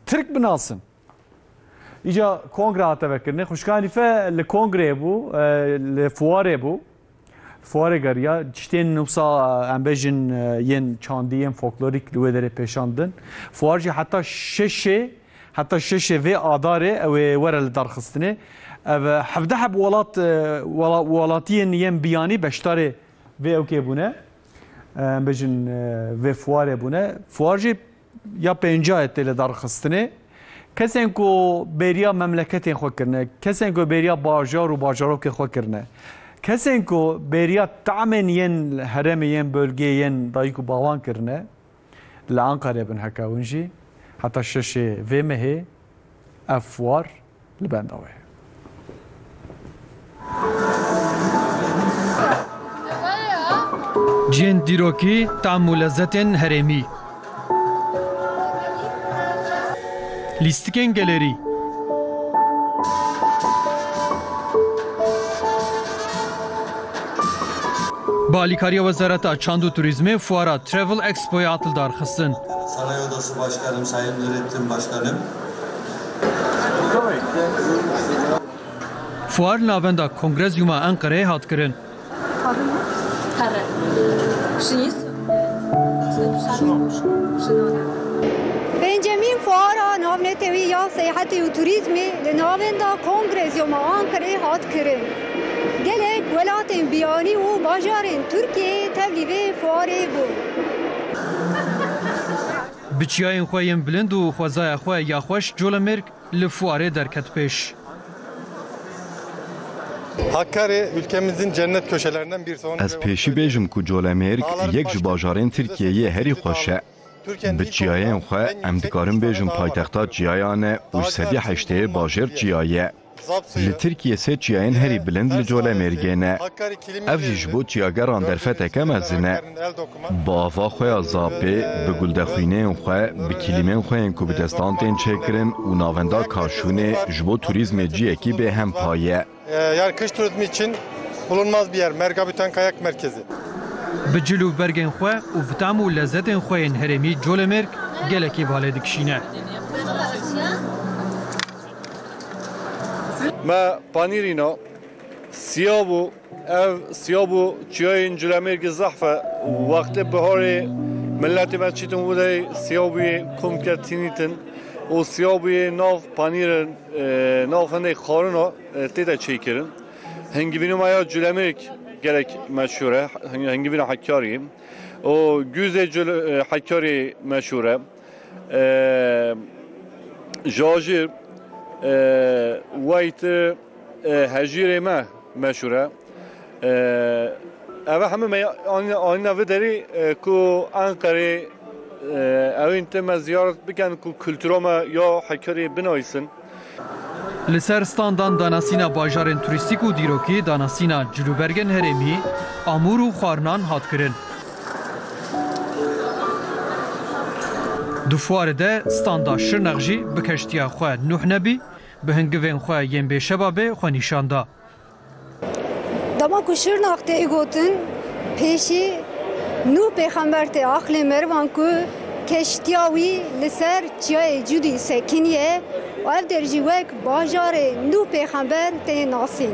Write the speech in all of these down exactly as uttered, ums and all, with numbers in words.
Tirk binasin. Îca kongre hate vekirinê. Xwişka Henife li kongreyê bû, e, li fuarê bû. Fuarê geriya, tiştên wisa, e, em bêjin, e, yên çandî, yên folklorîk li wê derê pêşandin. Fuar jî heta şeşê, heta şeşê vê adarê ew ê were li darxistinê. Ev, e, hevdeh heb welat, e, wela-, welatiyên yên biyanî beşdarê vê ewkê bûne. E, em bêjin, e, vê fuarê bûne. Fuar jî ya pêncayê tê li darxistinê. Kesên ku bêriya memleketên xwe kirine, kesên ku bêriya bajar û bajarokên xwe kirine, kesên ku bêriya tamên yên herêmê, yên bölgeyê, yên dayik û bavan kirine, li Ankarê bin heke hûn jî, heta şeşê vê mehê ev fuar li benda we. Cihên dîrokî, tam û lezzetên herêmî. Lîstikên gelerî. Bi alîkariya Wezareta Çand û Turîzmê fuara Travel Expo'ya hat lidarxistin. Saray Odası Başkanım, Sayın Nurettin Başkanım. Fuar li navenda Kongrezyuma Enqereyê hat kirin. Pêncemîn fuara navnetewî ya seyahatê û turîzmê li navenda Kongrezyuma Anqereyê hat kirin. Gelek welatên biyanî û bajarên Tirkiyeyê tevlî vê fuarê bûn. Bi çiyayên xwe yên bilind û xwezaya xwe ya xweş, Colemêrg li fuarê derket pêş. Hakkari ülkemizin cennet köşelerinden birisi. Ez pêşî bêjim ku Colemêrg yek ji bajarên Tirkiyeyê herî xweş e. Bi çiyayên xwe em dikarin bêjin paytexta çiyayan e û sedî heştê bajêr çiya ye. Li Tirkiyê sê çiyayên herî bilind li Colemêrgê ne. Ev jî ji bo çiyageran derfeteke mezin e. Bi ava xwe ya zapê, bi guldexwîneyên xwe, bi kîlîmên xwe yên ku bi destan tên çêkirin û navenda kaşûnê ji bo turîzmê ciyekî bêhempa ye. Ee, yani kış turizmi için bulunmaz bir yer. Merga Büten Kayak Merkezi. Bi cil û bergên xwe û bi tam û lezzetên xwe yên herêmî Colemêrg gelekî balê dikişîne. Me panîrîna siya bû. Ev siya bû çiyayên Culemêrgê zehf e. Wextê biharê milletê me çîtin wû de siya bûyê komke tînîtin û siya bûyê nav panîrin, e, nav hindê xarina, e, tê de çêkirin. Hingivîna me ya Culemêrg gelek meşhûr e. Hing-, hingivîna Hekarî û gûzê Cule-, e, Hekarî meşhûr e. E, jajir, e, weytir, e, hejîrê me meşhûr e. E, ev hemû me anî-, anîna vê derî, e, ku Enqerê, e, ewên tê me ziyaret bikin ku kultura me ya Hekarê binayîsin. Li ser standan danasîna bajarên turîstîk û dîrokî, danasîna cilûbergên herêmî, amûr û xwarinan hat kirin. Di fuarê de standa Şirnex jî bi keştiya xwe Nuh Nebî, bi hingivên xwe yên bêşebabê xwe nîşan da. Dema ku Şirnex tê gotin, pêşî Nûh pêxember tê aqilê merivan ku keştiya wî li ser çiyayê Cûdî sekiniye û ev der jî wek bajarê Nûh pêxember tê nasîn.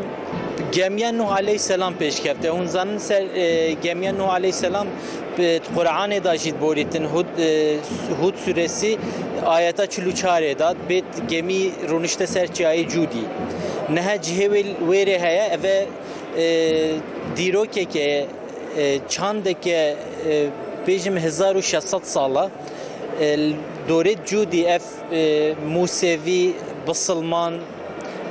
Gemiya Nuh aleyhisselam pêşkefte. Hûn zanin ser, e, gemiya Nuh aleyhisselam, e, Qur'anê de jî borîtin. Hud, e, Hud suresi ayeta çil û çarê de bêt gemî rûnişte ser çiyayê Cûdî. Niha cihê wê, wê rê heye, eve, e, dîrokeke, e, çandeke, e, bêjim hezar û şeş sed sala, e, dorê Cûdî ev, e, Musevî, Bisilman,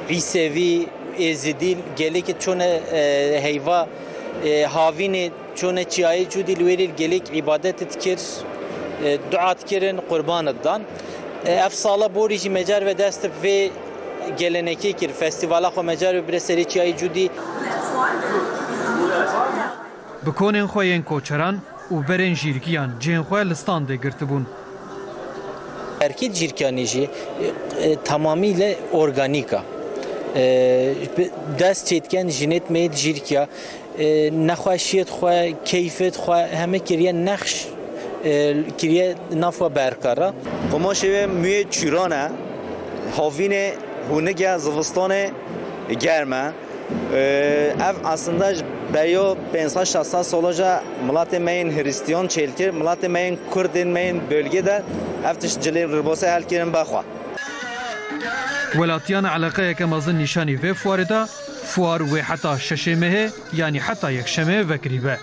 Îsevî, Êzidî gelekî çûne, e, heyva, e, havînê çûne çiyayê Cûdî li wêrê gelek îbadet dikir, e, dua dikirin, qurban didan. E, ev sala borî jî mecar ve dest vê gelenekê kir, festîvala xwe mecar ve bire serê çiyayê Cûdî. Bi konên xwe yên koçeran û berên jîrkiyan cihên xwe li standê girtibûn. Erkê cîrkiyanî jî, e, e, tamamîle organîk e. E, bi dest çêdiken jinêt meyêt jîrkiya, e, nexweşiyêt xwe, keyfêt xwe heme kiriye nexş E, kiriye nafwa berkara. Qomaşê wê mûyê çûran e, havînê hûnike zivistanê germ e. E, ev aslında ji beriya pênc sed şeş sed sala ca milatê me yên Hristiyan çêl kir, milatê me yên Kurdên me yên bölgê de ev tişt cilê ribose helkirin bexwe. Welatiyana eleqeyeke mezin nîşanî vê fuarê da, fuar wê heta şeşê mehê, yanî heta yekşemê vekirî be.